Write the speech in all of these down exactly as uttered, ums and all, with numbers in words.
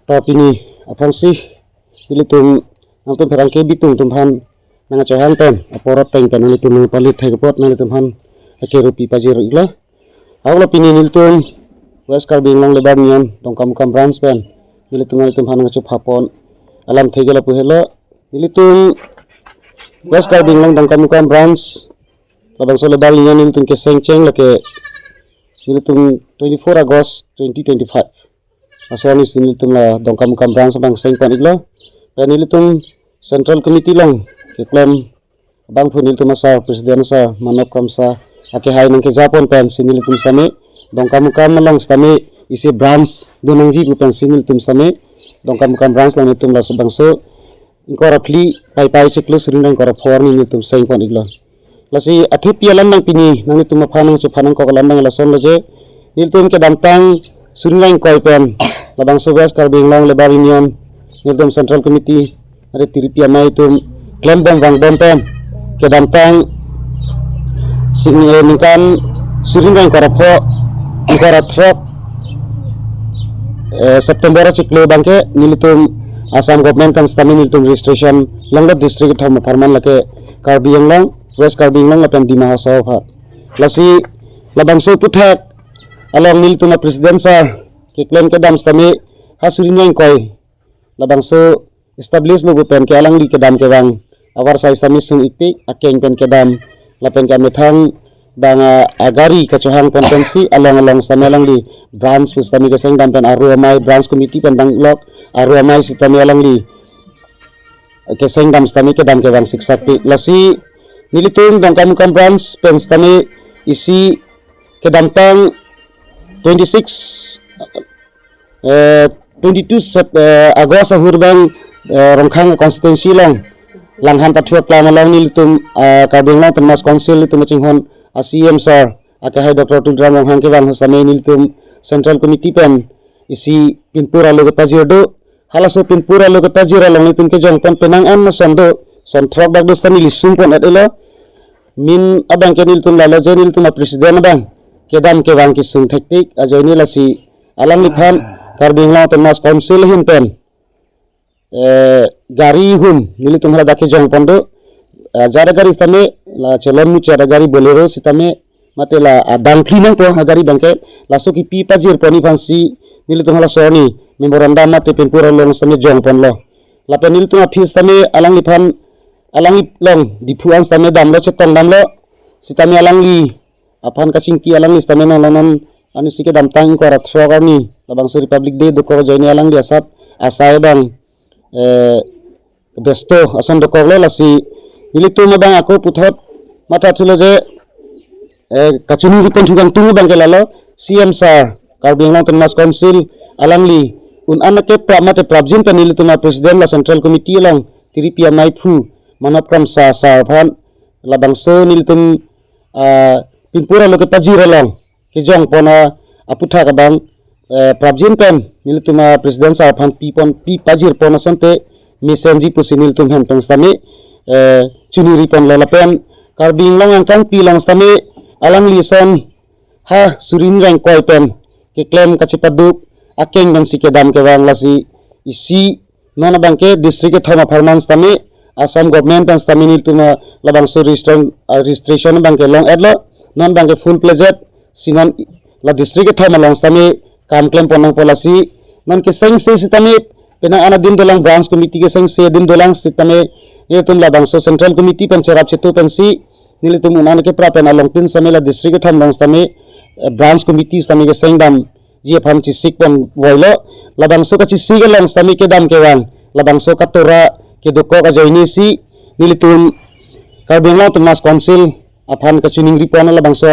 Ta pini aphansi nelitum nangtum pherangke bitung atum aphan nangchohang pen apor ateng pen nelitum nangpalit thek apot nelitum aphan akerupi pajir iklo. Ahok lo pini nelitum West Karbi Anglong Labour Union Dongkamukam Branch pen nelitum nangtum aphan nangchepha pon alam thek ke lapu helo. Nelitum West Karbi Anglong Dongkamukam Branch labangso Labour Union nelitum keseng cheng lake nelitum twenty-four August twenty twenty-five. Laso arni si nelitum la Dongkamukam Branch abang seng pon iklo. Pen nelitum Central Committee along keklem abangphu nelitum asar President sir Manab Kramsa akehai nangkeja pon pen si nelitum sitame Dongkamukam along sitame isi branch do nangji pu pen si nelitum sitame Dongkamukam Branch along nelitum laso bangso ingkoi ra phli Paipai chiklo suri ingkoi ra pho arni nelitum seng pon iklo. Lasi athepi alam abang pini nanglitum aphan nangchepha nangkok alam abang lason lo je, nelitum kedamtang suri ingkoi pen labangso West Karbi Anglong Labour Union nelitum Central Committee are tiripi amei atum klembom vangbom pen kedamtang sing eh, ningkan suri ingkoi ra pho ingkoi ra throk eh, September chiklo abangke nelitum Assam government pen sitame nelitum registration longlo district kethom apharman lake Karbi Anglong, West Karbi Anglong lapen Dima Hasao aphan. Lasi labangso aphuthak along nelitum a President sir keklem kedam sitame ha suri ingkoi labangso establish lo pu pen ke alangli kedam kevang avarsai sitame sung ikpik akeng pen kedam lapen ke amethang abang a, agari kachohang pon pensi along along sitame alangli branch pu sitame keseng dam pen aru amei branch committee pen danglok aru amei sitame alangli keseng dam sitame kedam kevang siksak pik. Lasi nelitum Dongkamukam Branch pen sitame isi kedamtang twenty-six eh, twenty-two Sep, eh, August ahut abang eh, Rongkhang constituency along Langhan Pathu aklam along nelitum eh, Karbi Anglong Autonomous Council nelitum achinghon a C M sir akehai Doctor Tuliram Ronghang kevang ahut sitame nelitum Central Committee pen isi pinpur alo kepajir do. Halaso pinpur alo kepajir along nelitum kejong pon penang an ason do, son throk dak do sitame neli sung pon et elo. Min abang ke nelitum lalo je nelitum a President abang kedam kevang kesung thektik ajoine lasi alangliphan Karbi Anglong Autonomous Council ahin pen eh, gari hum nelitum hala dak kejong pon do. Eh, jara gari sitame la chelon muchar gari Bolero sitame mate la adang phli nangpo agari abangke laso kipi pajir pon aphansi nelitum halaso arni memorandum mate pinpur along sitame jong ponlo. Lapen nelitum aphi sitame alangliphan alangli along Diphu an sitame damlo chetong damlo sitame alangli aphan kachingki alangli sitame non non anisi kedamtang ingkoi ra throk arni labangso Republic Day dokok ajoine alangli asap asai abang eh, besto ason dokoklo lasi nelitum abang ako puthot mathathulo je eh, kachiningri pon thu kangtung abang ke lalo C M sir Karbi Anglong Autonomous Council alangli un an ke prap mate prapjin pen nelitum a President la Central Committee along tiripi amei aphu Manab Kramsa sir aphan labangso nelitum ah, pinpur alo kepajir along kejong pon a aphuthak abang eh, prapjin pen nelitum a President sir aphan pi pon pi pajir pon asonte mesenji pusi nelitum ahin pen sitame eh, chiningri ponlo lapen Karbi Anglong angkangpi along sitame alangli ason ha suri ingkoi pen keklem kachepaduk akeng pensi kedam kevang lasi isi non abangke district kethom apharman sitame Assam government pen sitame nelitum a labangso registration ah, registration abangke long et lo non abangke full fledged si non la district kethom along sitame kam klem pon nangpo lasi non kesengse sitame penang an adim dolang branch committee kesengse adim dolang sitame nelitum labangso Central Committee pen cherap chetu pensi nelitum un an ke prap pen along tin sitame la district kethom along sitame eh, branch committee sitame keseng damji aphan chesik pon voilo labangso kachesik along sitame kedam kevang labangso katora kedokok ajoine si nelitum Karbi Anglong Autonomous Council aphan kachiningri pon labangso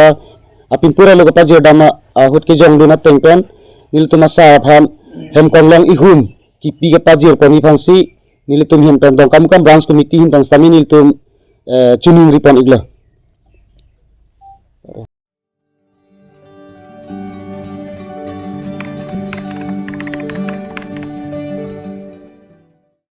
apinpur alo kepajir dam ahut kejong dun ateng pen nelitum a sir aphan hem konglong ihum kipi kepajir pon aphansi nelitum ahin pen Dongkamukam Branch Committee ahin pen sitame nelitum eh, chiningri pon iklo.